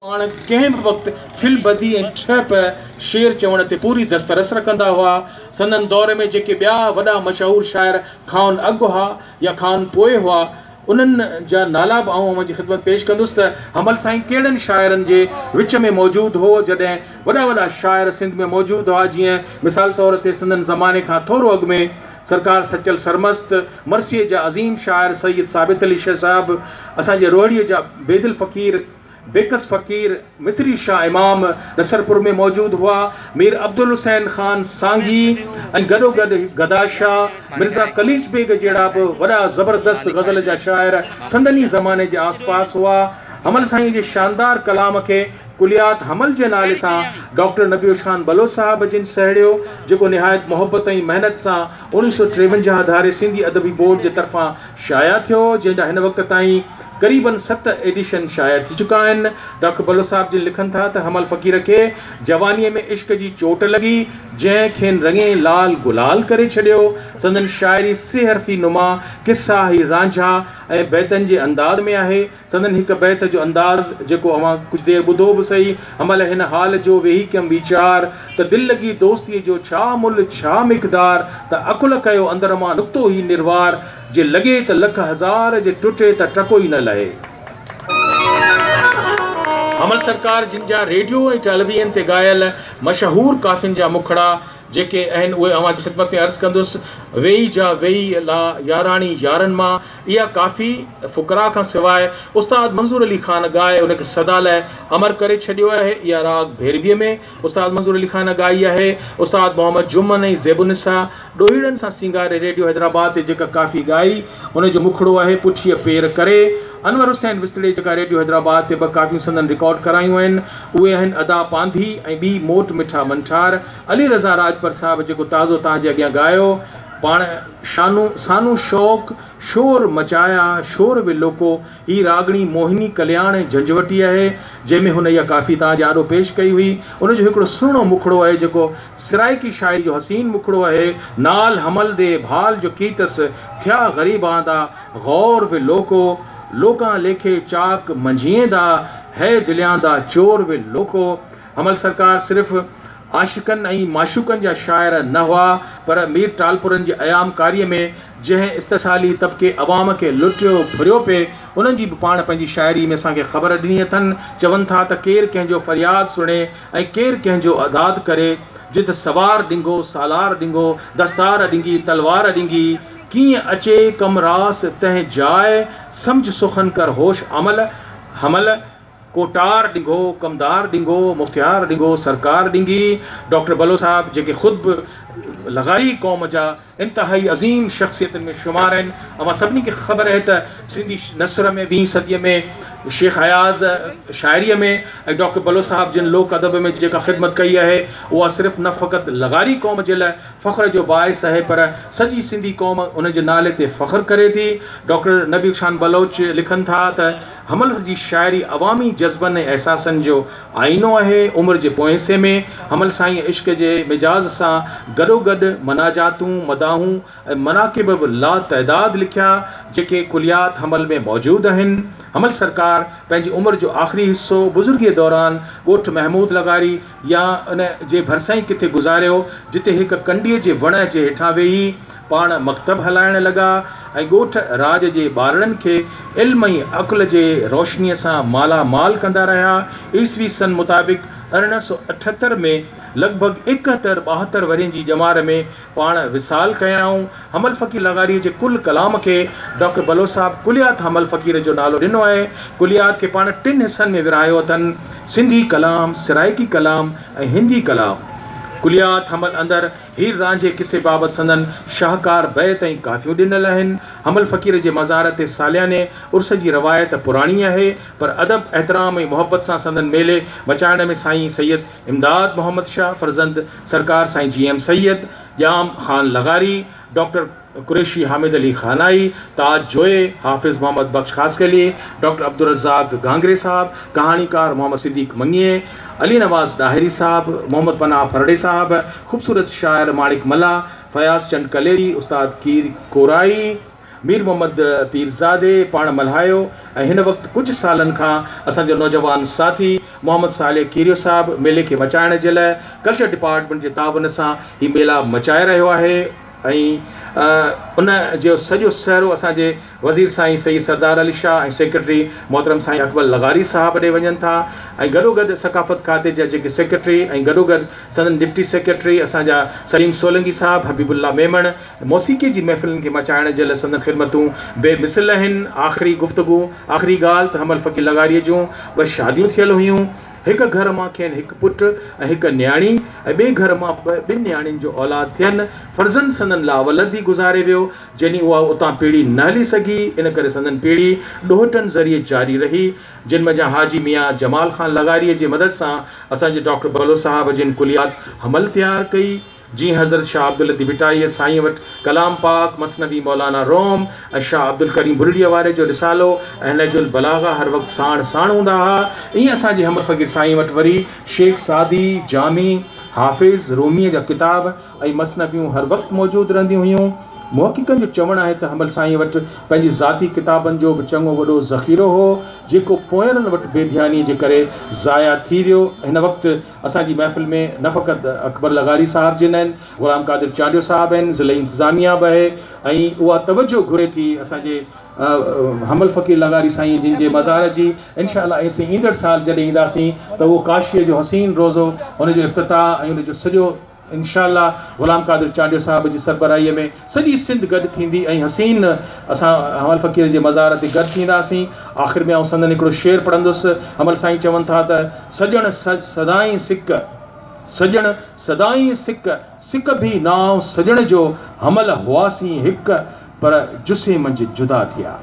پاڻ ڪنهن به وقت في البديع ۽ ٺهه پهه شعر چوڻ تي پوري دسترس رکندا هئا. سندن دور ۾ جيڪي ٻيا وڏا مشهور شاعر کانئن اڳ هئا يا کانئن پوء هئا، انهن جا نالا به آئون اوهان جي خدمت پيش ڪندس ته حمل سائين ڪهڙن شاعرن جي وچ ۾ موجود هو، جڏهن وڏا وڏا شاعر سنڌ ۾ موجود هئا، جيئن مثال طور تي سندن زماني کان ٿورو اڳ ۾ سرڪار سچل سرمست، مرثيي جا عظيم شاعر سيد ثابت علي شاهه صاحب، اسان جي روهڙيء جا بيدل فقير، بيڪس فقير، مصري شاهه امام نصرپور ۾ موجود هئا. مير عبدالحسين خان سانگي ۽ گڏوگڏ گدا شاهه، مرزا قليچ بيگ جهڙا به وڏا زبردست غزل جا شاعر سندن ئي زماني جي آسپاس هئا. حمل سائينء جي شاندار ڪلام کي ڪليات حمل جي نالي سان ڊاڪٽر نبي بخش خان بلوچ صاحب جن سهيڙيو، جيڪو نهايت محبت ۽ محنت سان 1953 ڌاري سنڌي ادبي بورڊ جي طرفان شايع ٿيو، جنهن جا هن وقت تائين قريباً ست ايڊيشن شايع ٿي چڪا آهن. ڊاڪٽر بلوچ صاحب جن لکن ٿا ته حمل فقير کي جوانيء ۾ عشق جي چوٽ لڳي، جنهن کين رڱي لال گلال ڪري ڇڏيو. سندن شاعري سي حرفي نما قصا هير رانجها ۽ بيتن جي انداز ۾ آهي. سندن هڪ بيت جو انداز جيڪو اوهان ڪجهه دير ٻڌو به سهي، حمل هن حال جو ويهي ڪيم ويچار، ته دل لڳي دوستيء جو ڇا ملهه ڇا مقدار، ته عقل ڪيو اندر مان نڪتو هي نروار، جي لڳي ته لک هزار، جي ٽٽي ته ٽڪو ئي نه لهي. حمل سرڪار جن جا ريڊيو ۽ ٽيليويزن تي ڳايل مشهور ڪافين جا مکڙا جيڪي آهن اهي اوهان جي خدمت ۾ عرض ڪندس، ويئي جا ويئي لا ياراڻي يارن مان، اها ڪافي فقراء کان سواء استاد منظور علي خان ڳائي ان کي سدا لاء امر ڪري ڇڏيو آهي. اها راڳ ڀيرويء ۾ استاد منظور علي خان ڳائي آهي. استاد محمد جمن ۽ زيب النساء ڏوهيڙن سان سينگاري ريڊيو حيدرآباد تي جيڪا ڪافي ڳائي ان جو مکڙو آهي پٺيء پير ڪري. انور حسين وسطڙي جيڪا ريڊيو حيدرآباد تي ٻه ڪافيون سندن رڪارڊ ڪرايون آهن اهي آهن ادا پانڌي ۽ ٻي موٽ مٺا منٺار. علي رضا راڄپر صاحب جيڪو تازو توهان جي اڳيان ڳايو پاڻ شانو سانو شوق شور مچايا شور وي لوڪو هي راڳڻي موهني ڪلياڻ ۽ جهنجهوٽي آهي جنهن ۾ هن اها ڪافي توهان جي آڏو پيش ڪئي هئي ان جو هڪڙو سهڻو مکڙو آهي جيڪو سرائيڪي شاعري جو حسين مکڙو آهي نال حمل the ڀال جو ڪيتس ٿيا غريبان دا غور وي لوڪو لوڪان ليکي چاڪ منجهين دا هي دليان دا چور وي لوڪو حمل سرڪار صرف عاشقن ۽ معشوقن جا شاعر نه هئا پر مير ٽالپرن جي ايام ڪاريء ۾ جنهن استحصالي طبقي عوام کي لٽيو ڦريو پئي انهن جي به پاڻ پنهنجي شاعري ۾ اسان کي خبر ڏني اٿن. چون ٿا ته ڪير ڪنهن جو فرياد سڻي ۽ ڪير ڪنهن جو اداد ڪري. جت سوار ڏنگو سالار ڏنگو دستار ڏنگي تلوار ڏنگي ڪيئن اچي ڪم راس تنهن جاء سمجهه سخن ڪر هوش عمل حمل ڪوٽار ڏنگو، ڪمدار ڏنگو، مختيار ڏنگو، سرڪار ڏنگي، ڊاڪٽر بلوچ صاحب جيڪي خود به لغاري قوم جا انتهائي عظيم شخصيتن ۾ شمار آهن. اوهان سڀني کي خبر آهي ته سنڌي نثر ۾ ويهين صديء ۾ شيخ اياز شاعريء ۾ ۽ ڊاڪٽر بلوچ صاحب جن لوڪ ادب ۾ جيڪا خدمت ڪئي آهي اها صرف نه فقط لغاري قوم جي لاء فخر جو باعث آهي پر سڄي سنڌي قوم ان جي نالي تي فخر ڪري ٿي. ڊاڪٽر نبي بخش خان بلوچ لکن ٿا ته. حمل جي شاعري عوامي جذبن ۽ احساسن جو آئينو آهي. عمر جي پوئين حصي ۾ حمل سائينء عشق جي مجاز سان گڏوگڏ مناجاتون، مداحون ۽ مناقب به لاتعداد لکيا، جيڪي ڪليات حمل ۾ موجود آهن. حمل سرڪار پنهنجي عمر جو آخري حصو بزرگيء دوران ڳوٺ محمود لغاري يا ان جي ڀرسان ئي ڪٿي گذاريو، جتي هڪ ڪنڊيء جي وڻ جي هيٺان ويهي پاڻ مڪتب هلائڻ لڳا ۽ ڳوٺ راڄ جي ٻارڙن کي علم ۽ عقل جي روشنيء سان مالا مال ڪندا رهيا. عيسوي سن مطابق 1878 ۾ لڳ ڀڳ ايڪهتر ٻاهتر ورهين جي ڄمار ۾ پاڻ وصال ڪيائون. حمل فقير لغاريء جي ڪل ڪلام کي ڊاڪٽر بلوچ صاحب ڪليات حمل فقير جو نالو ڏنو آهي. ڪليات کي پاڻ ٽن حصن ۾ ورهايو اٿن، سنڌي ڪلام، سرائيڪي ڪلام ۽ هندي ڪلام. ڪليات حمل اندر هير رانجهي قصي بابت سندن شاهڪار بيت ۽ ڪافيون ڏنل آهن. حمل فقير جي مزار تي سالياني عرس جي روايت پراڻي آهي، پر ادب، احترام ۽ محبت سان سندن ميلي مچائڻ ۾ سائين سيد امداد محمد شاهه فرزند سرڪار سائين جي ايم سيد، ڄام خان لغاري، ڊاڪٽر قريشي حامد علي خانائي، تاج جويي، حافظ محمد بخش خاصخيلي، ڊاڪٽر عبدالرزاق گهانگري صاحب، ڪهاڻيڪار محمد صديق مڱيي، علي نواز ڏاهري صاحب، محمد پناهه ڦرڙي صاحب، خوبصورت شاعر ماڻڪ ملاح، فياض چنڊ ڪليري، استاد ڪير ڪورائي، مير محمد پيرزادي پاڻ ملهايو ۽ هن وقت ڪجهه سالن کان اسان جو نوجوان ساٿي محمد صالح ڪيريو صاحب ميلي کي مچائڻ جي لاء ڪلچر ڊپارٽمينٽ جي تعاون سان هي ميلا مچائي رهيو آهي ۽ ان جو سڄو سهرو اسان جي وزير سائين سيد سردار علي شاهه ۽ سيڪريٽري محترم سائين اڪمل لغاري صاحب ڏي وڃن ٿا ۽ گڏوگڏ ثقافت کاتي جا جيڪي سيڪريٽري ۽ گڏوگڏ سندن ڊپٽي سيڪريٽري اسان جا سليم سولنگي صاحب، حبيب الله ميمڻ موسيقي جي محفلن کي مچائڻ جي لاء سندن خدمتون بي مثل آهن. آخري گفتگو، آخري ڳالهه ته حمل فقير لغاريء جون ٻه شاديون ٿيل هيون. هڪ گهر مان کين هڪ پٽ ۽ هڪ نياڻي ۽ ٻئي گهر مان ٻن نياڻين جو اولاد ٿين. فرزند سندن لاولد ئي گذاري ويو، جني اها اتان پيڙهي نه هلي سگهي، ان ڪري سندن پيڙهي ڏوهٽن ذريعي جاري رهي، جن منجهان حاجي ميان جمال خان لغاريء جي مدد سان اسان جي ڊاڪٽر بلوچ صاحب جن ڪليات حمل تيار ڪئي. جيئن حضرت شاهه عبداللطيف ڀٽائيء سائينء وٽ ڪلام پاڪ، مثنوي مولانا روم ۽ شاهه عبدالڪريم بلڙيء واري جو رسالو ۽ نهج البلاغه هر وقت ساڻ ساڻ هوندا ها، ائين اسان جي حمل فقير سائينء وٽ وري شيخ سعدي، جامي، حافظ، روميء جا ڪتاب ۽ مثنويون هر وقت موجود رهنديون هيون. محققن جو چوڻ آهي ته حمل سائينء وٽ پنهنجي ذاتي ڪتابن جو به چڱو وڏو ذخيرو هو، جيڪو پوئينرن وٽ بي ڌيانيء جي ڪري ضايع ٿي ويو. هن وقت اسان جي محفل ۾ نه فقط اڪبر لغاري صاحب جن آهن، غلام قادر چانڊيو صاحب آهن، ضلعي انتظاميا به آهي ۽ اها توجهه گهري ٿي اسان جي حمل فقير لغاري سائين جن جي مزار جي. انشاء الله اسين ايندڙ سال جڏهن اينداسين ته اهو ڪاشيء جو حسين روضو ان جو افتتاح ۽ ان جو سڄو انشاء الله غلام قادر چانڊيو صاحب جي سربراهيء ۾ سڄي سنڌ گڏ ٿيندي ۽ حسين اسان حمل فقير جي مزار تي گڏ ٿينداسين. آخر ۾ آئون سندن هڪڙو شعر پڙهندس. حمل سائين چون ٿا ته، سڄڻ سدائين سڪ، سڄڻ سدائين سڪ، سڪ ڀي نانء سڄڻ جو، حمل هئاسين هڪ، پر جسي منجهه جدا ٿيا.